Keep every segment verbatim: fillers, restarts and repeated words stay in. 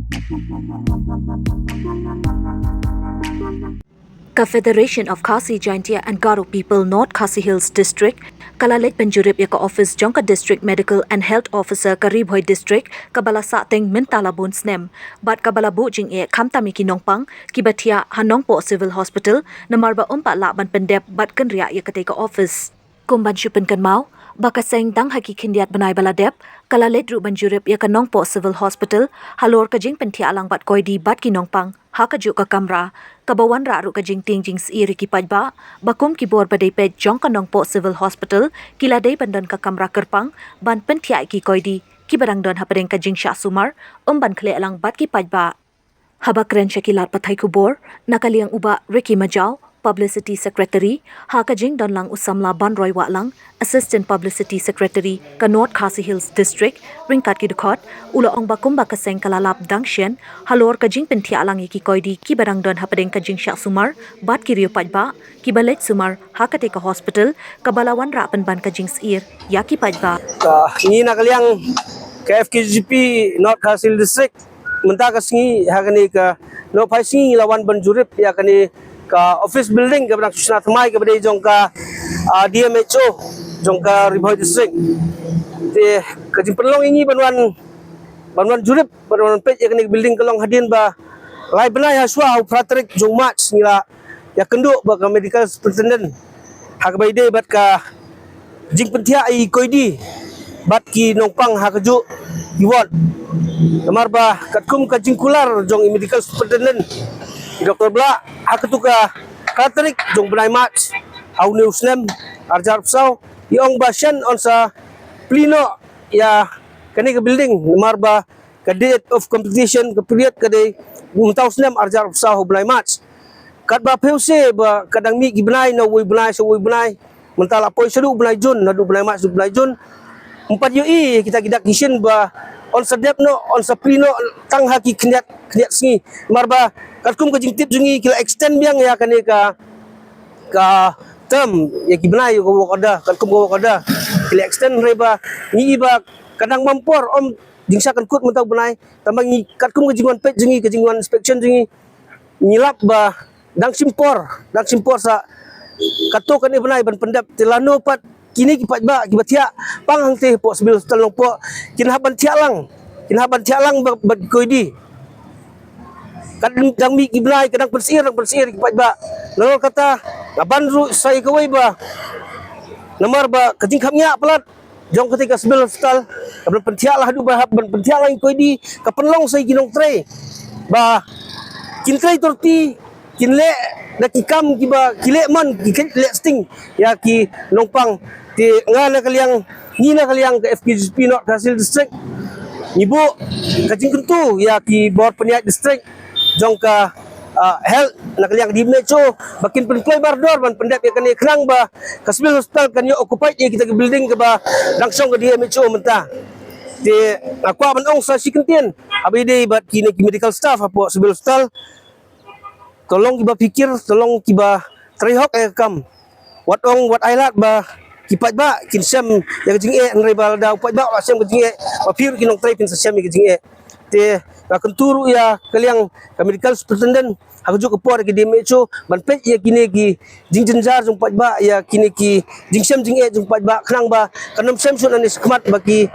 Ka Federation of Khasi Jaintia and Garo People North Khasi Hills District ka la leit ban jurip ïa ka office jong ka District Medical and Health Officer ka Ri Bhoi District kaba la sah teng mynta la bun snem bad kaba la buh jingeh khamtam ïa ki nongpang kiba thiah ha Nongpoh Civil Hospital namar ba um pat lah ban pyndep bad kynriah ïa katei ka office. Kum ban shu pynkynmaw ba ka seng dang ha ki khyndiat bnai ba la dep, ka la leit ruh ban jurip ïa ka Nongpoh Civil Hospital halor ka jingpynthiah lang bad koidi bad ki nongpang ha kajuh ka kamra, kaba wanrah ruh ka jingtieng jingsyier ïa ki paidbah ba kum ki bor ba dei peit jong ka Nongpoh Civil Hospital ki la dei ban don ka kamra kyrpang ban pynthiah ïa ki koidi kiba dang don hapdeng ka jingshah sumar, um ban khleh lang bad ki paidbah. Haba kren sha ki lad pathai khubor na ka liang u Bah Ricky Majaw, Publicity Secretary, ha ka jingdon lang u samla Banroi Wahlang, Assistant Publicity Secretary ka North Khasi Hills District, ryngkat ki dkhot, u la ong ba kumba ka seng ka la lap dang shen halor ka jingpynthiah lang ïa ki koidi kiba dang don hapdeng ka jingshah sumar bad ki riew paidbah kiba leit sumar ha katei ka hospital kaba la wanrah pynban ka jingsyier ïa ki paidbah. Ka ngi na ka liang ka F K J P North Khasi Hills District mynta ka sngi ha kane ka nohphai sngi ngi la wan ban jurip ïa kane ka office building kaba dang shu shna thymmai kaba dei jong ka, ah, D M H O jong ka Ri Bhoi District. Te ka jingpynlong ïa ngi ban wan, ban wan jurip, ban wan peit ïa kane ka building ka long hadien ba lai bnai ha shuwa ha u phra tarik jong March ngi la ïakynduh bad ka medical superintendent ha kaba ïadei bad ka jingpynthiah ïa ki koidi bad ki nongpang ha kajuh ki ward. Namar ba katkum ka jingkular jong i medical superintendent i Doktor Blah ha katu ka phra tarik jong bnai March ha une u snem ar hajar arphew saw, i ong ba shen yn sa plie noh ïa kane ka building namar ba ka date of completion ka period ka dei mynta u snem ar hajar arphew saw ha u bnai March. Katba phi ïohi ba ka dang mih ki bnai na uwei u bnai sha uwei u bnai, mynta la poi shaduh u bnai June, naduh u bnai March shaduh u bnai June. Ym pat ïohi kita ki dak ki shin ba yn sa dep noh, yn sa plie noh tang ha ki khyndiat, khyndiat sngi. Namar ba katkum ka jingtip jong ngi ki la extend biang ïa kane ka, ka term ïa ki bnai ïa ka work order, katkum ka work order ki la extend, hynrei ba ngi i ba ka dang bam por, ym jingshah kynthoh mynta u bnai. Tangba ngi katkum ka jingwan peit jong ngi, ka jingwan inspection jong ngi, ngi lap ba dang shim por, dang shim por sa katto katne bnai ban pyndep. Te lano pat kine ki paidbah kiba thiah pang hangtei hapoh Civil Hospital Nongpoh kin hap ban thiah lang, kin hap ban thiah lang bad, bad ki koidi. Ka dang mih ki bnai ka dang pynsyier, dang pynsyier ki paidbah. Nalor kata nga ban ruh sa ïa kawei ba namar ba ka jingkhapngiah palat jong katei ka Civil Hospital, ka ban pynthiah lang haduh ba hap ban pynthiah lang ïa ki koidi, ka pynlong sa ïa ki nongtrei ba kin trei tyrti, kin leh da ki kam kiba ki leh mon, ki leh sting ïa ki nongpang. Te nga na ka liang, ngi na ka liang ka F K J P North Khasi Hills District, ngi buh ka jingkyntu ïa ki bor pynïaid district jong ka, ah, health na ka liang D M H O ba kin pynpoi bardor ban pyndep ïa kane khnang ba ka Civil Hospital kan ïoh occupied ïa kita ki building kaba dang shong ka D M H O mynta. Te nga kwah ban ong sa shi kyntien haba ïadei bad kine ki medical staff hapoh Civil Hospital, to long kiba phikir, to long kiba trei hok ïa ka kam. Wat ong wat ai lad ba ki paidbah kin shem ïa ka jingeh, hynrei ba lada u paidbah u la shem ka jingeh, ba phi ruh ki nongtrei phin sa shem ïa ka jingeh. Te nga kyntu ruh ïa ka liang ka medical superintendent ha kajuh ka por ïa ka D M H O ban peit ïa kine ki jingjynjar jong paidbah, ïa kine ki jingshem jingeh jong paidbah, khnang ba kan ym shem shuh nangne shakhmat ba ki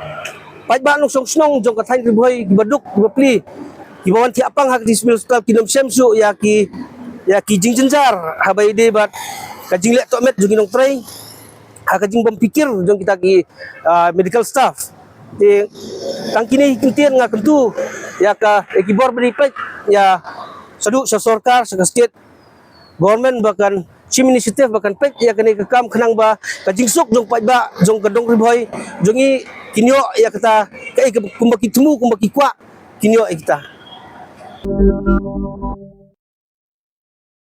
paidbah nongshong shnong jong ka thaiñ Ri Bhoi kiba duk kiba pli, kiba wan thiah pang ha ka Civil Hospital kin ym shem shuh ïa ki, ïa ki jingjynjar haba ïadei bad ka jingleh tohmet jong ki nongtrei, ha ka jingbym phikir jong kita ki, ah, medical staff. Te tang kine ki kyntien nga kyntu ïa ka, ïa ki bor ba dei peit ïa shaduh sha sorkar, sha ka state government ba kan shim initiative ba kan peit ïa kane ka kam khnang ba ka jingsuk jong paidbah jong ka dong Ri Bhoi jong ngi kin ïoh ïa kata kaei ka kumba ki thmu, kumba ki kwah kin ïoh ïa kita.